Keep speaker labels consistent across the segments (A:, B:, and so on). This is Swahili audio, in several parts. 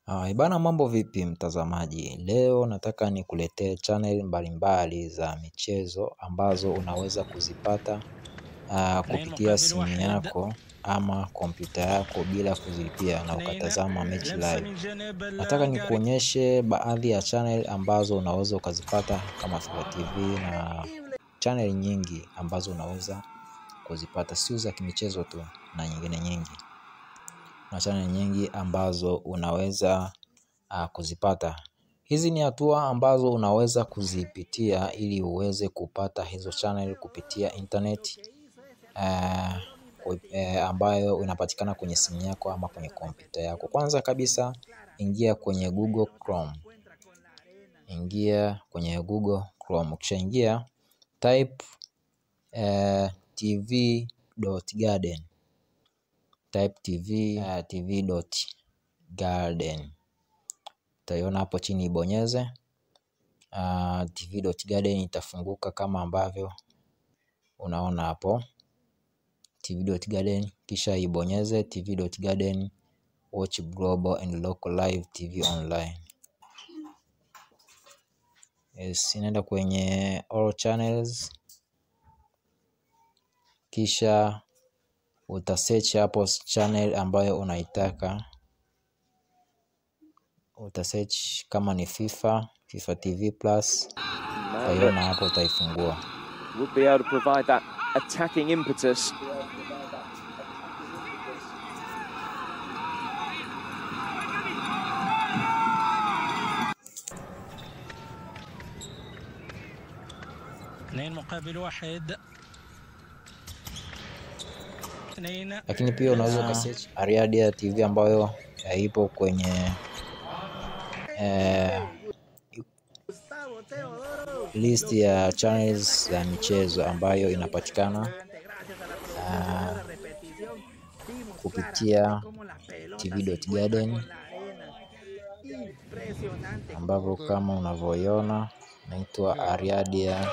A: Ibana, mambo vipi mtazamaji? Leo nataka nikuletee channel mbalimbali za michezo ambazo unaweza kuzipata kupitia simu yako ama kompyuta yako bila kuzilipia na ukatazama mechi live. Nataka nikuonyeshe baadhi ya channel ambazo unaweza ukazipata kama FIFA TV na channel nyingi ambazo unaweza kuzipata, sio za kimichezo tu na nyingine nyingi. Na channel nyingi ambazo unaweza kuzipata. Hizi ni hatua ambazo unaweza kuzipitia ili uweze kupata hizo channel kupitia internet ambayo inapatikana kwenye simu yako ama kwenye kompyuta yako. Kwanza kabisa, ingia kwenye Google Chrome. Ingia kwenye Google Chrome. Ukishaingia, type tv.garden. Type tv.garden. Utaiona hapo chini, ibonyeze. tv.garden itafunguka kama ambavyo unaona hapo. tv.garden, kisha ibonyeze tv.garden watch global and local live TV online. Yes, inaenda kwenye all channels, kisha utasearch hapo channel ambayo unaitaka. Utasearch kama ni FIFA, FIFA TV Plus, utaiona hapo, utaifungua.
B: Would be able to provide that attacking impetus.
C: اثنين مقابل واحد. اثنين.
A: Lakini pia unaweza ukasearch Ariadia TV ambayo ipo kwenye list ya channels za michezo ambayo inapatikana kupitia tv.garden, ambavyo kama unavyoiona inaitwa Ariadia.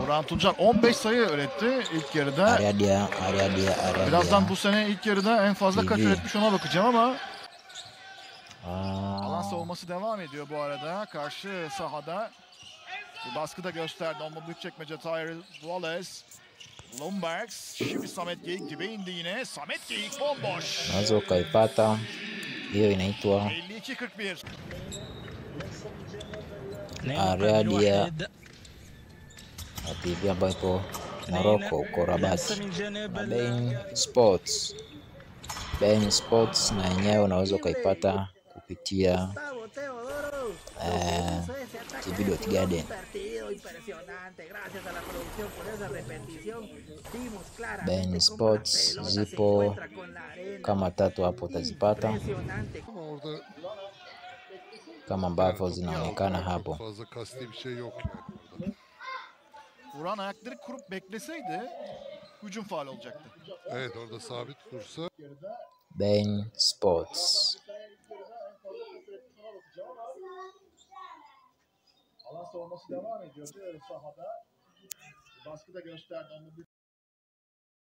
D: Orhan Tuncer 15 sayı üretti ilk yarıda.
A: Ariadia, Ariadia, Ariadia.
D: Birazdan bu sene ilk yarıda en fazla kaç
A: TV.
D: Üretmiş ona bakacağım ama alan
A: Aa,
D: savunması devam ediyor bu arada. Karşı sahada bir baskı da gösterdi. Ama Büyükçekmece Tyrell Wallace. Lombergs. Şimdi Samet Geyik dibe indi yine. Samet Geyik bomboş.
A: Unaweza ukaipata hiyo, inaitwa
D: 52-41.
C: اثنين مقابل
A: Ariadia
C: واحد.
A: TV ambayo ipo Morocco huko Rabat.
C: لمسة من جانب
A: Na beIN Sports. beIN Sports na yenyewe unaweza ukaipata kupitia tv.garden. beIN Sports zipo kama tatu hapo, utazipata
E: Ama orada
A: kama ambavyo
E: topu
A: zinaonekana
E: aldı. Çok
A: hapo.
E: fazla kasti bir şey yok yani orada.
D: Vuran ayakları kurup bekleseydi hücum faul olacaktı.
E: Evet, orada sabit dursa
A: beIN Sports.
D: Alan savunması devam ediyor. Sahada baskı da gösterdi. Ama